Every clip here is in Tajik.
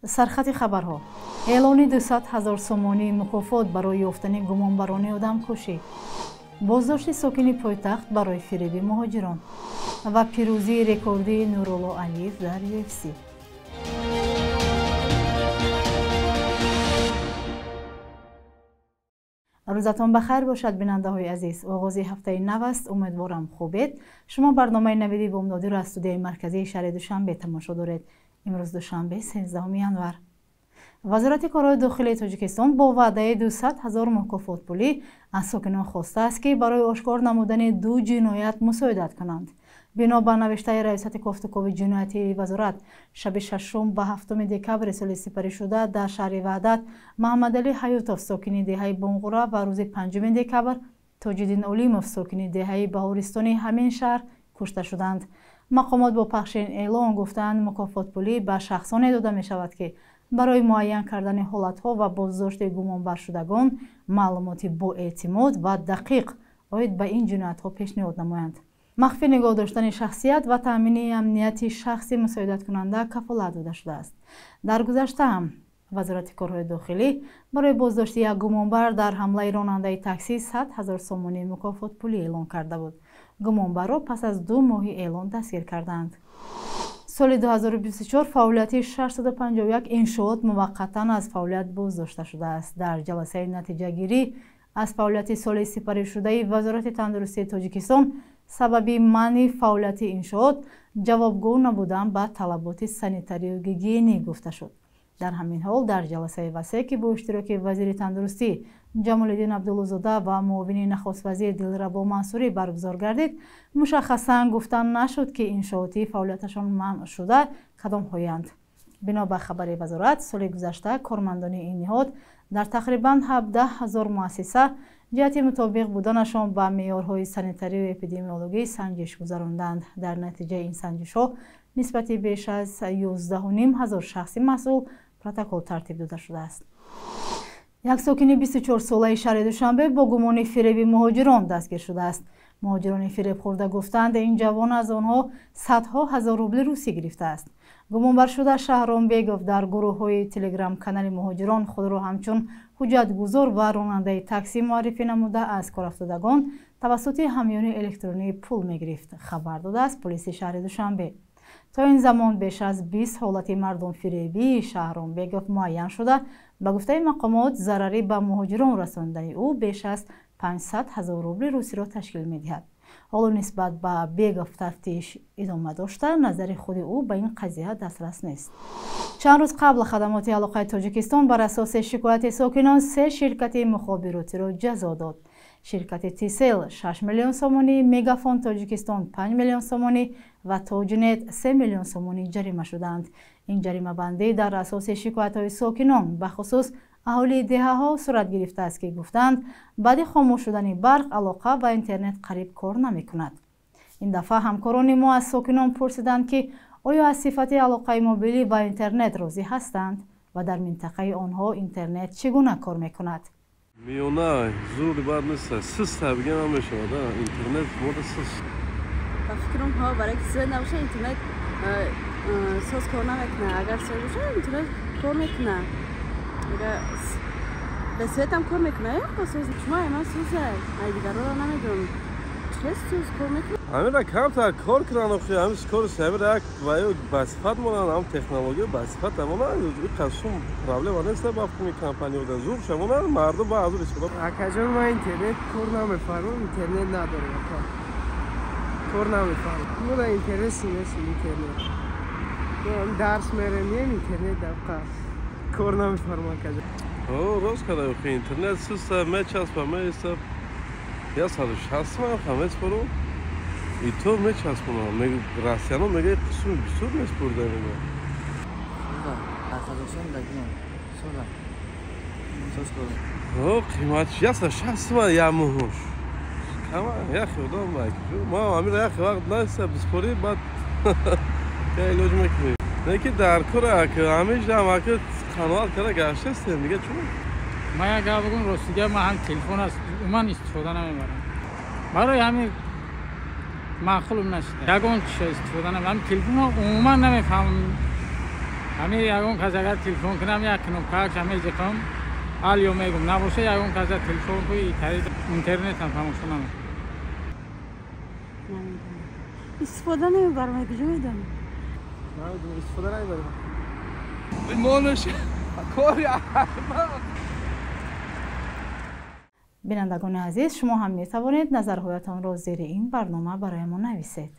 Сархати хабарҳо. Эълони 200 ҳазор сомонии мукофот барои ёфтани гумонбарони одамкушӣ. Боздошти сокини пойтахт барои фиреби муҳоҷирон ва пирӯзии рекордии Нурулло Алиев дар UFC. Рӯзатон ба хайр бошад, бинандаҳои азиз. Оғози ҳафтаи нав аст. Умедворам хубед. Шумо барномаи Навиди Бомдодиро аз студияи марказии шаҳри Душанбе тамошо доред. Имрӯз душанбе, 13 январ. Вазорати корҳои дохилии Тоҷикистон бо ваъдаи 200 ҳазор мукофотпулӣ аз сокинон хостааст, ки барои ошкор намудани ду ҷиноят мусоидат кунанд. Бино ба навиштаи раёсати кофтукови ҷиноятии вазорат, шаби 6 ба 7 декабри соли сипаришуда дар шаҳри Ваҳдат Маҳаммадалӣ Ҳаётов, сокини деҳаи Бонғура, ва рӯзи 5 декабр Тоҷиддин Олимов, сокини деҳаи Баҳористони ҳамин шаҳр, кушта шуданд. Мақомот бо пахши ин эълон гуфтаанд, мукофотпулӣ ба шахсоне дода мешавад, ки барои муайян кардани ҳолатҳо ва боздошти гумонбаршудагон маълумоти боэътимод ва дақиқ оид ба ин ҷиноятҳо пешниҳод намоянд. Махфӣ нигоҳ доштани шахсият ва таъмини амнияти шахси мусоидаткунанда кафолат дода шудааст. Дар гузашта ҳам Вазорати корҳои дохилӣ барои боздошти як гумонбар дар ҳамлаи ронандаи таксӣ 100 ҳазор сомонӣ мукофотпулӣ эълон карда буд. Гумонбарро пас аз 2 моҳи эълон дастгир карданд. Соли 2024 фаъолияти 651 иншоот муваққатан аз фаъолият боздошта шудааст. Дар ҷаласаи натиҷагирӣ аз фаъолияти соли сипаришудаи Вазорати тандурустии Тоҷикистон сабаби манъи фаъолияти иншоот ҷавобгӯ набудан ба талаботи санитарию гигиенӣ гуфта шуд. Дар ҳамин ҳол дар ҷаласаи васеъ, ки бо иштироки вазири тандурустӣ Ҷамолиддин Абдуллозода ва муовини нахуствазир Дилрабо Мансурӣ баргузор гардид, мушаххасан гуфта нашуд, ки иншооти фаъолияташон манъ шуда кадомҳоянд. Бино ба хабари вазорат, соли гузашта кормандони ин ниҳод дар тақрибан 17 ҳазор муассиса ҷиҳати мутобиқ буданашон ба меъёрҳои санитарию эпидемиологӣ санҷиш гузаронданд. Дар натиҷаи ин санҷишҳо нисбати беш аз 11,5 ҳазор шахси масъул протокол тартиб дода шудааст. Як сокини 24-солаи шаҳри Душанбе бо гумони фиреби муҳоҷирон дастгир шудааст. Муҳоҷирони фиребхӯрда гуфтанд, ин ҷавон аз онҳо садҳо ҳазор рубли русӣ гирифтааст. Гумонбаршуда Шаҳром Бегов дар гурӯҳҳои телеграм-канали муҳоҷирон худро ҳамчун ҳуҷҷатгузор ва ронандаи таксӣ муаррифӣ намуда, аз корафтодагон тавассути ҳамёни электронӣ пул мегирифт, хабар додааст полиси шаҳри Душанбе. То ин замон беш аз 20 ҳолати мардумфиребии Шаҳром Бегов муайян шуда, ба гуфтаи мақомот зарарӣ ба муҳоҷирон расондани ӯ беш аз 500 ҳазор рубли русиро ташкил медиҳад. Ҳоло нисбат ба Бегов тафтиш идома дошта, назари худи ӯ ба ин қазия дастрас нест. Чанд рӯз қабл хадамоти алоқаи Тоҷикистон бар асоси шикояти сокинон се ширкати мухобиротиро ҷазо дод. Ширкати Тисел 6 миллион сомонӣ, Мегафон Тоҷикистон 5 миллион сомонӣ ва Тоҷнет 3 миллион сомонӣ ҷарима шуданд. Ин ҷаримабандӣ дар асоси шикоятҳои сокинон, бахусус аҳолии деҳаҳо сурат гирифтааст, ки гуфтанд, баъди хомӯш шудани барқ алоқа ва интернет қариб кор намекунад. Ин дафъа ҳамкорони мо аз сокинон пурсиданд, ки оё аз сифати алоқаи мобилӣ ва интернет розӣ ҳастанд ва дар минтақаи онҳо интернет чӣ гуна кор мекунад. Миёна зур бад нест, сист бигем ҳам мешавад, интернет мода сист. Ба фикрам ҳо, барои ки свет набошад интернет соз кор намекунад. Агар свет бошад интернет кор мекунад. Агар ба свет ҳам кор мекунад, ё соз шумо ман соза, ай дигарро намедонам. Чӣ соз кор мекунад? Ҳамира камтар кор кунанд, охи ҳамин кори ҳамира як ва ё ба сифат монанд, ҳам технология ба сифат монанд, ин қасм проблема нест ба фикри компанияҳо зур шавонанд, мардум ба азур истифода. Акаҷон, ман интернет кор намефармам, интернет надорам, ака. Кор намефармам. Мо интернет нест, интернет. Дарс мерем, интернет дабқа. Кор намефармам, акаҷон. О, рост када, охи интернет сист мечаспа, меиста. 160 ман ҳам меспорам. И то мечаспонам. Россияно мега қисми бисёр меспурда ино. Дар Қазоқистон дагиам. Соза. Соз кор. О, қимат 160 ман як моҳош. Кама яхи одам бак. Ма амир яхи вақт наиста биспорӣ, баъд я илоҷ мекунӣ. Не ки дар кор ак ҳамеша ҳам ак қаноат карда гаштастем дига чун. Ман як гап бигӯм, ростига ман ҳам телефон аст, умуман истифода намебарам. Барои ҳамин маъқулум нашуда. Ягон чиза истифода намебарам. Телефонро умуман намефаҳмам. Ҳамин ягон кас агар телефон кунам, як кнопкааш мезиқам, алё мегум. Набоша ягон кас телефон ку, интернетам тамошо намекунам. Истифода намебарам, куҷо медонам? Намедонам, истифода намебарам. Монаш кори. Бинандагони азиз, шумо ҳам метавонед назарҳоятонро зери ин барнома барои мо нависед.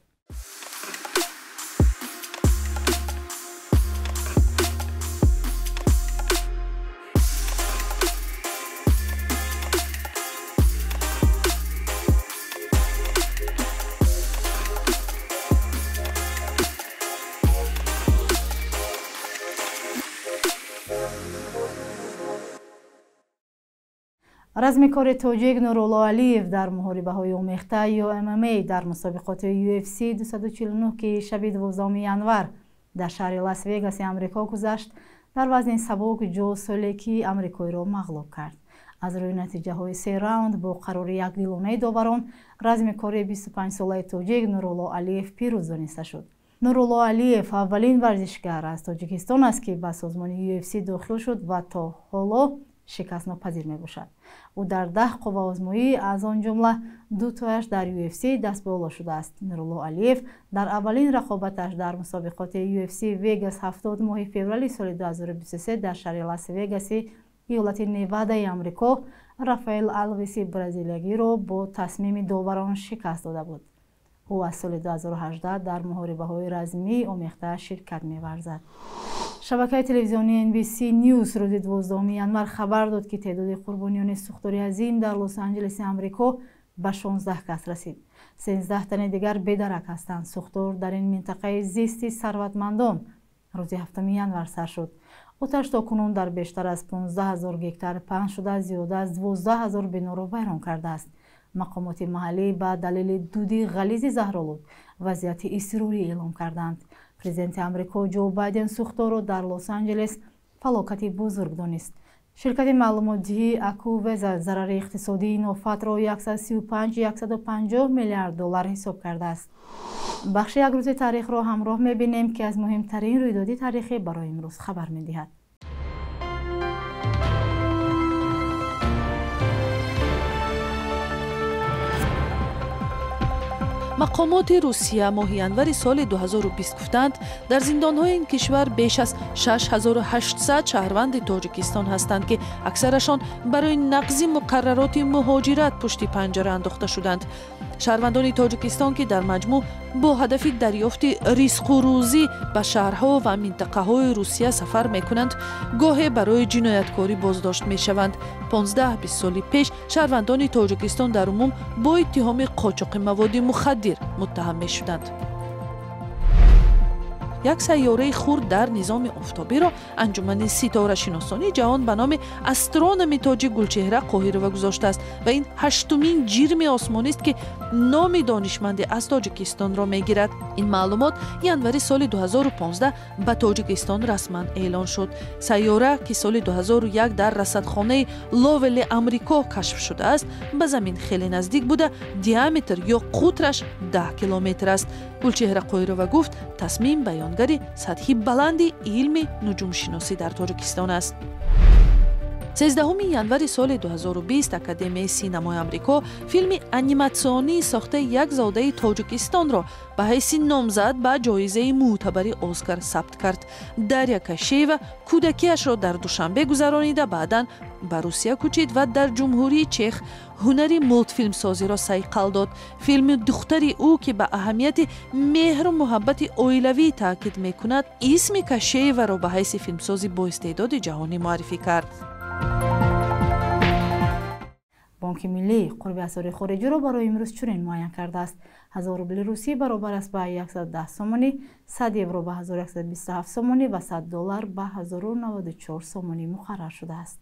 Размикори тоҷик Нурулло Алиев дар муҳорибаҳои омехта ё ММА дар мусобиқоти UFC 249, ки шаби 12 январ дар шаҳри Лас-Вегаси Амрико гузашт, дар вазни сабук Ҷо Солеки амрикоиро мағлуб кард. Аз рӯи натиҷаҳои се раунд бо қарори якдилонаи доварон размикори 25-солаи тоҷик Нурулло Алиев пирӯз дониста шуд. Нурулло Алиев аввалин варзишгар аз Тоҷикистон аст, ки ба созмони UFC дохил шуд ва то ҳоло шикастнопазир мебошад. Ӯ дар 10 қувваозмоӣ, аз он ҷумла дутояш дар UFC, дастболо шудааст. Нурулло Алиев дар аввалин рақобаташ дар мусобиқоти UFC Vegas 70 моҳи феврали соли 2023 дар шаҳри Лас-Вегаси иёлати Невадаи Амрико Рафаэл Алвеси бразилиягиро бо тасмими доварон шикаст дода буд. Ӯ аз соли 2018 дар муҳорибаҳои размии омехта ширкат меварзад. Шабакаи телевизионии NBC News рӯзи 12 январ хабар дод, ки теъдоди қурбониёни сӯхтори азим дар Лос-Анҷелеси Амрико ба 16 кас расид. 13 тани дигар бедарак ҳастанд. Сӯхтор дар ин минтақаи зисти сарватмандон рӯзи 7 январ сар шуд. Оташ то кунун дар бештар аз 15 000 гектар паҳн шуда, зиёда аз 12 000 биноро вайрон кардааст. Мақомоти маҳаллӣ ба далели дуди ғализи заҳролуд вазъияти изтирорӣ эълом карданд. Президенти Амрико Ҷо Байден сӯхторро дар Лос-Анҷелес фалокати бузург донист. Ширкати маълумотдиҳии Акувеза зарари иқтисодии ин офатро 135-150 миллиард доллар ҳисоб кардааст. Бахши як рӯзи таърихро ҳамроҳ мебинем, ки аз муҳимтарин рӯйдоди таърихӣ барои имрӯз хабар медиҳад. Мақомоти Русия моҳи январи соли 2020 гуфтанд, дар зиндонҳои ин кишвар беш аз 6800 шаҳрванди Тоҷикистон ҳастанд, ки аксарашон барои нақзи муқаррароти муҳоҷират пушти панҷара андохта шуданд. Шаҳрвандони Тоҷикистон, ки дар маҷмӯъ бо ҳадафи дарёфти ризқу рӯзӣ ба шаҳрҳо ва минтақаҳои Русия сафар мекунанд, гоҳе барои ҷинояткорӣ боздошт мешаванд. 15-20 соли пеш шаҳрвандони Тоҷикистон дар умум бо иттиҳоми қочоқи маводи мухаддир муттаҳам мешуданд. Як сайёраи хурд дар низоми офтобиро анҷумани ситорашиносони ҷаҳон ба номи астрономи тоҷик Гулчеҳра Қоҳирова гузоштааст ва ин ҳаштумин ҷирми осмонист, ки номи донишманде аз Тоҷикистонро мегирад. Ин маълумот январи соли 2015 ба Тоҷикистон расман эълон шуд. Сайёра, ки соли 2001 дар расадхонаи Ловели Амрико кашф шудааст, ба замин хеле наздик буда, диаметр ё қутраш 10 километр аст. Гулчеҳра Қоҳирова гуфт, тасмим баёнгари сатҳи баланди илми нуҷумшиносӣ дар Тоҷикистон аст. 13 январи соли 2020 Академияи синамои Амрико филми аниматсионии сохтаи як зодаи Тоҷикистонро ба ҳайси номзад ба ҷоизаи мӯътабари Оскар сабт кард. Дарья Кашеева кӯдакиашро дар Душанбе гузаронида, баъдан ба Русия кӯчид ва дар Ҷумҳурии Чех ҳунари мултфилмсозиро сайқал дод. Филми духтари ӯ, ки ба аҳамияти меҳру муҳаббати оилавӣ таъкид мекунад, исми Кашееваро ба ҳайси филмсози боистеъдоди ҷаҳонӣ муаррифӣ кард. Бонки Миллӣ қурби асъори хориҷиро барои имрӯз чунин муайян кардааст. 1000 рубли русӣ баробар аст ба 110 сомонӣ, 100 евро ба 1127 сомонӣ ва 100 доллар ба 1094 сомонӣ муқаррар шудааст.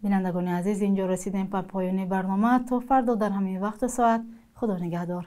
Бинандагони азиз, инҷо расидем ба поёни барнома. То фардо дар ҳамин вақту соат, Худо нигаҳдор.